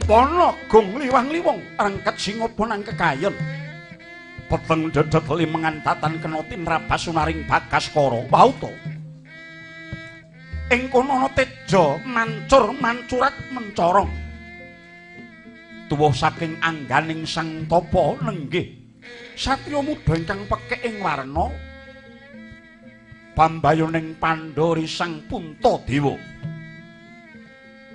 Pana gong liwang-liwung rengket singapa nang kekayon. Peteng dedet limengan tatan kena tinrabas sunaring Bagaskara. Wauta. Ing kono ana teja mancur mancurat mencorong. Tuwuh saking angganing Sang Tapa nenggih satriya muda ingkang pekik ing warna pambayuning Pandhari Sang Puntadewa.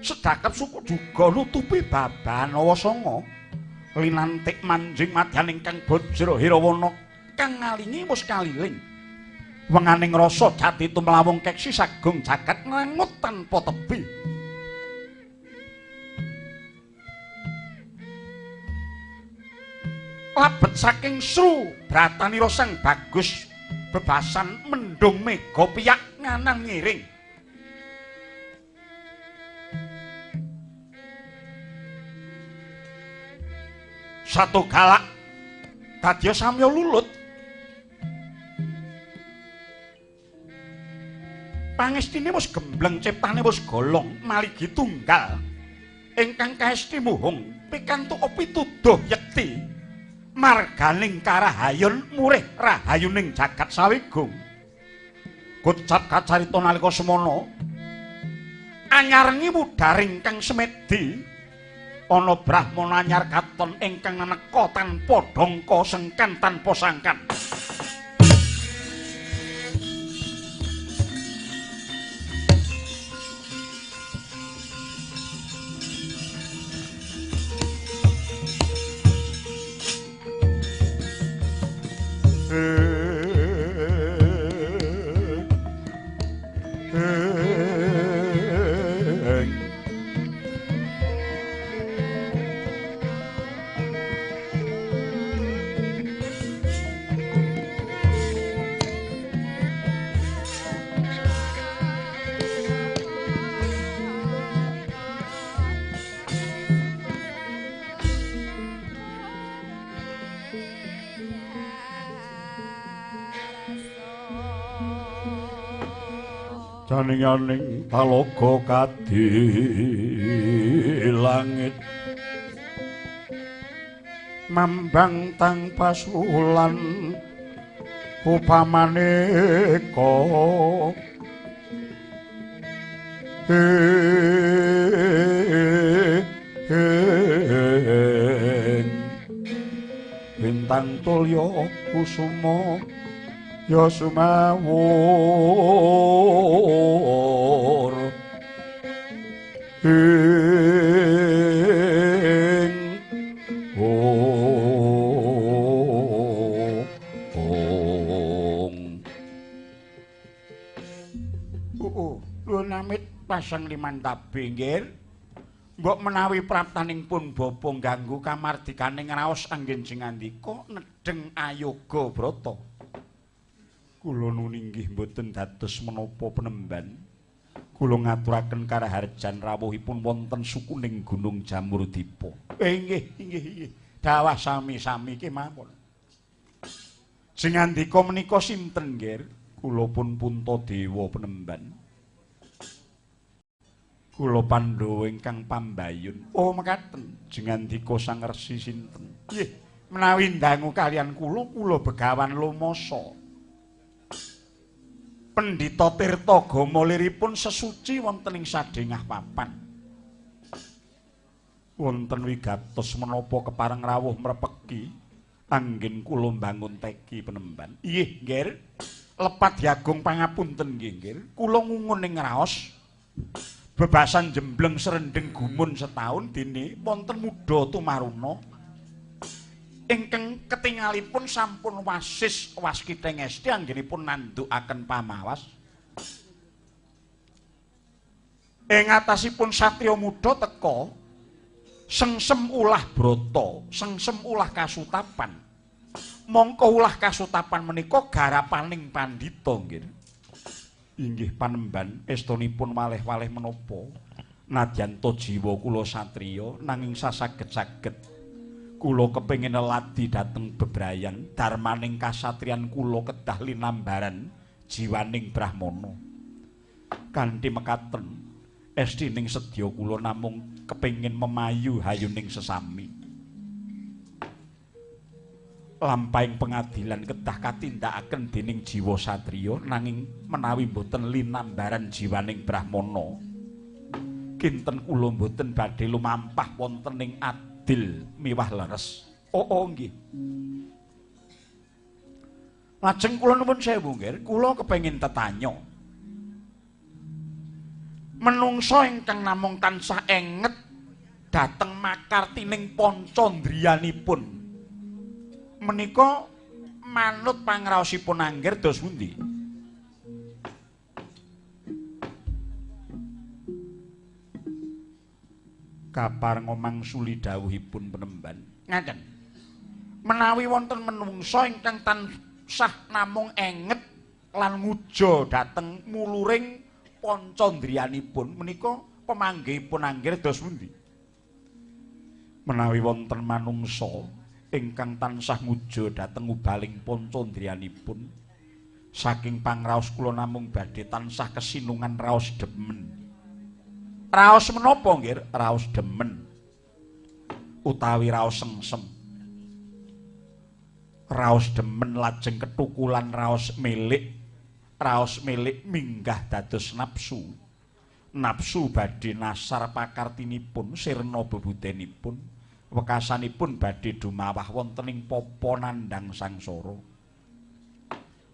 Sedakep suku juga nutupi babahan Nawasanga linantik manjing madyaning kang Bajra Hirawana kang ngalingi wis kaliling. Wenganing rasa jati tumlawung keksi sagung jagat nglangut tanpa tebi. Labet saking sru bratanira Sang Bagus bebasan mendung mega piyak nganan ngiring. Satu galak dadya samya lulut. Pangestine wis gembleng, ciptane wis golong maligi tunggal ingkang kaesti muhung pikantuk pituduh yekti marganing karahayun murih rahayuning jagat sawigung. Kocap kacarita nalika semana anyarengi mudaring kang semedi ana brahmana anyar katon ingkang naneka tanpa dongka sengkan tanpa sangkan. Janinganing talaga kadi langit mambang tanpa sulan upamaneka bintang tulya kusuma ya sumawur ing ong. Nuwun amit pasang liman tabi nggih. Mbok menawi praptaning pun bapa ngganggu kamardikaning raos anggen jengandika nedheng ayoga brata. Kula nuninggih mboten dados menapa penemban. Kula ngaturaken karaharjan rawuhipun wonten sukuning Gunung Jamurdipa. Inggih, inggih, inggih. Dawah sami-sami kemawon. Jengandika menika sinten, Nggir? Kula pun Puntadewa penemban. Kula Pandhawa ingkang pambayun. Oh, mekaten. Jengandika Sang Resi sinten? Nggih, menawi ndangu kalian kula, kula Begawan Lomasa. Pendhita Tirta Gama liripun sesuci wonten ing sadhengah papan. Wonten wigatos menapa kepareng rawuh mrepeki anggen kula mbangun teki penemban. Inggih, Nggir. Lepat yagung pangapunten nggih, Nggir. Kula ngungun ing raos bebasan jembleng serendeng gumun setahun dene wonten mudha tumaruna ingkang ketingalipun sampun wasis waskiteng esti anggenipun nandhukaken pamawas. Ing atasipun satriya muda teka sengsem ulah brata, sengsem ulah kasutapan. Mongko ulah kasutapan menika garapaning pandhita nggih. Inggih panemban estunipun waleh-waleh menapa nadyan ta jiwa kula satriya nanging sasaged-saged kula kepengin ladi dhateng bebrayan darmaning kasatriyan kula kedah linambaran jiwaning brahmana. Kanthi mekaten estining sedya kula namung kepengin memayu hayuning sesami. Lampahing pengadilan kedah katindakaken dening jiwa satriya, nanging menawi boten linambaran jiwaning brahmana, kinten kula boten badhe lumampah wonten ing adil miwah leres. Oh, oh nggih. Lajeng kula nuwun sewu nggih, kula kepengin tetanya. Menungsa ingkang namung tansah enget dhateng makartining pancandriyanipun menika manut pangraosipun Angger dos pundi? Kaparenga mangsuli dawuhipun penemban. Ngaten. Menawi wonten menungsa ingkang tansah namung enget lan nguja dhateng muluring pancandriyanipun menika pemanggihipun Angger dos pundi? Menawi wonten manungsa ingkang tansah nguja dhateng ubaling pancandriyanipun, saking pangraos kula namung badhe tansah kesinungan raos demen. Raos menapa nggih? Raos demen utawi raos sengsem. Raos demen lajeng ketukulan raos milik, raos milik minggah dados nafsu. Nafsu badhe nasar pakartinipun, sirna bebudenipun, wekasanipun badhe dumawah wonten ing papa nandhang sangsara.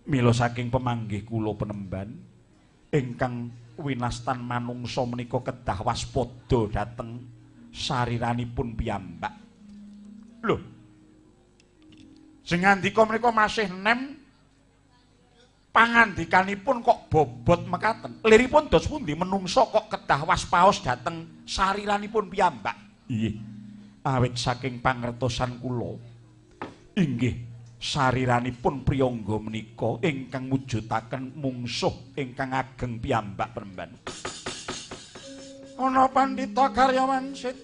Mila saking pemanggih kula penemban ingkang winastan manungsa menika kedah waspada dhateng sariranipun piyambak. Lho. Sing ngandika menika masih nem pangandikanipun kok bobot mekaten. Liripun dos pundi menungsa kok kedah waspaos dhateng sariranipun piyambak? Nggih. Awit saking pangertosan kula inggih sariranipun priyangga menika ingkang mujudaken mungsuh ingkang ageng piyambak penemban. Ana pandhita karyawan sit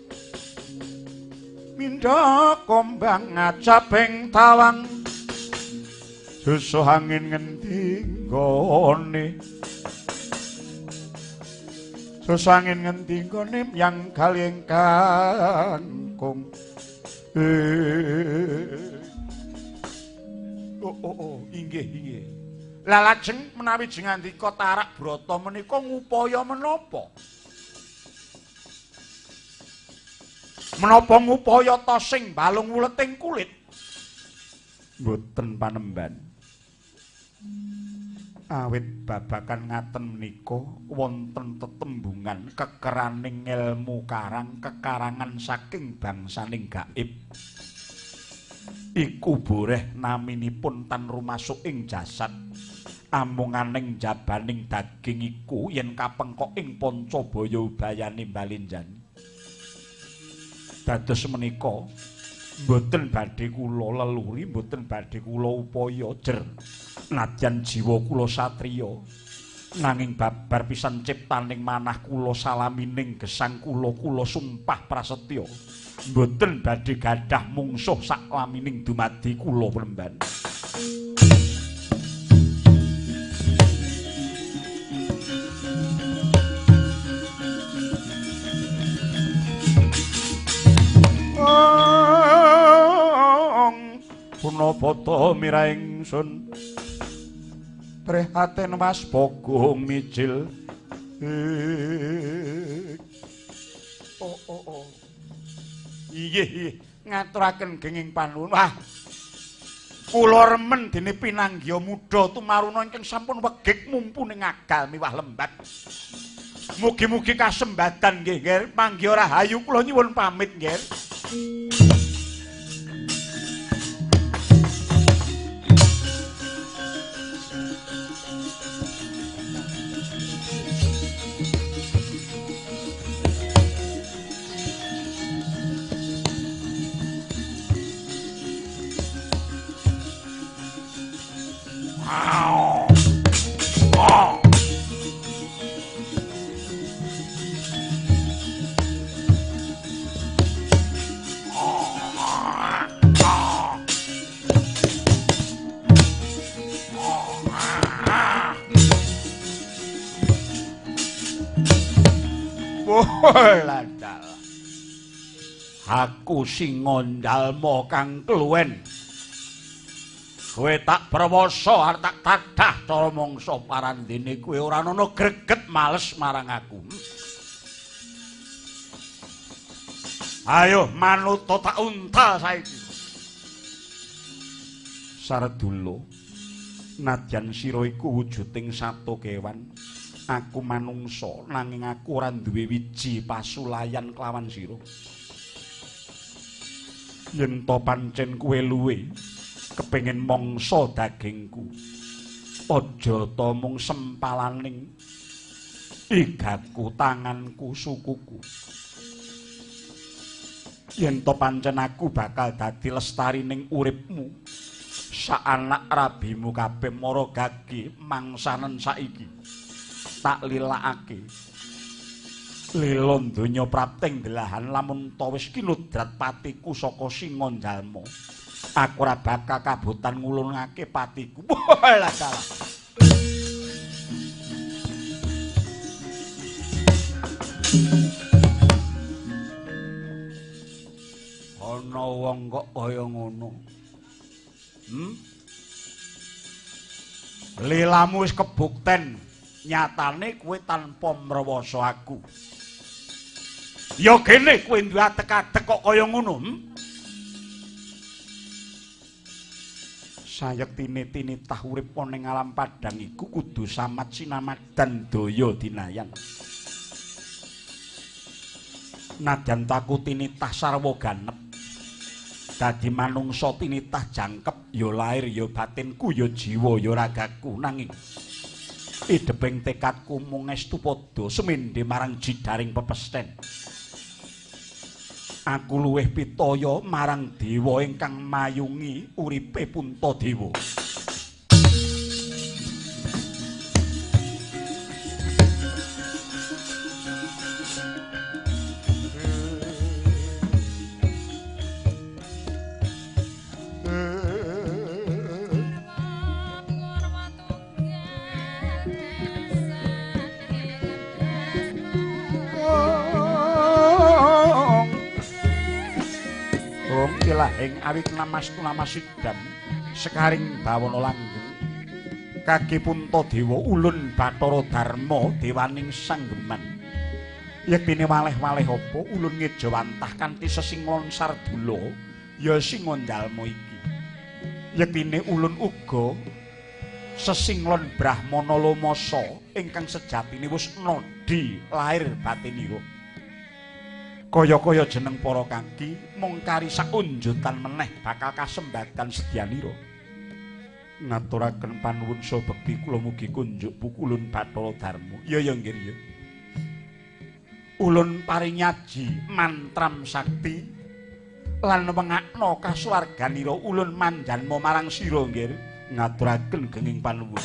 mindha kombang ngajabing tawang, susuh angin ngendi nggone, susuh angin ngendi nggone yang galing kangkung. Oh oh oh inggih inggih. Lah lajeng menawi jengandika tarak brata menika ngupaya menapa? Menapa ngupaya tosing balung wuleting kulit? Mboten panemban. Awit babakan ngaten menika wonten tetembungan kekeraning ngelmu karang kekarangan saking bangsaning gaib. Iku boreh naminipun tan rumasuk ing jasad. Amunganing jabaning daging iku yen kapengkok ing pancabaya ubayane balenjani. Dados menika mboten badhe kula leluri, mboten badhe kula upaya jer. Nadyan jiwa kula satriya, nanging babar pisan ciptaning manah kula salamining gesang kula, kula sumpah prasetya mboten badhe gadah mungsuh saklamining dumadi kula penemban. Punapa mira ingsun prihatin was bogung mijil. Oh oh oh. Inggih inggih ngaturaken genging panuwun. Wah. Kula remen dene pinanggiya muda tumaruna ingkang sampun wegik mumpuni ngagal miwah lembat. Mugi-mugi kasembadan nggih, Nggih. Manggiha rahayu kula nyuwun pamit, nggih. Ladal. Aku singa ndalma kang kluwen. Kowe tak prawasa arep tak tadah cara mangsa parandene kowe ora ana greget males marang aku. Ayo manut tak untal saiki. Sardula, nadyan sira iku wujuding sato kewan, aku manungsa nanging aku ora duwe wiji pasulayan kelawan sira. Yen to pancen kowe luwe kepengin mangsa dagingku, aja ta mung sempalaning igaku, tanganku, sukuku. Yen to pancen aku bakal dadi lestarining uripmu, sak anak rabimu kabeh mara gage mangsanen saiki tak lilakake. Lila donya prapting delahan lamun ta wis kinudrat patiku saka singa jalma, aku ora bakal kabotan ngulungake patiku. Walah salah. Ana wong kok kaya ngono. Lilamu wis kebukten, nyatane kowe tanpa mrewasa aku. Ya gene kowe duwe atek-atek kok kaya ngono, Sayektine tinitah urip ning alam padhang iku kudu samat sinamadan daya dinayan. Nadyan taku tinitah sarwa ganep, dadi manungsa tinitah jangkep, ya lair ya batinku ya jiwa ya ragaku, nanging ideping tekadku mung estu padha semende marang jidaring pepesten. Aku luwih pitaya marang dewa ingkang mayungi uripe Puntadewa. Ing awit namastu namasidam sekaring bawana langgeng kage Puntadewa ulun Bathara Darma dewaning sanggeman. Yektine waleh-waleh apa ulun ngejawantah kanthi sesinglon sardula ya singa jalma iki. Yektine ulun uga sesinglon brahmana lomasa ingkang sejatine wis nodhi lair batinira. Kaya-kaya jeneng para kaki mung kari saunjutan meneh bakal kasembadan sedyanira. Ngaturaken panuwun sabekti kula mugi kunjuk pukulun Bathara Darma. Ya ya nggih ya. Ulun paring aji mantram sakti lan wengakna kasuwarganira ulun manjanma marang sira nggih. Ngaturaken genging panuwun.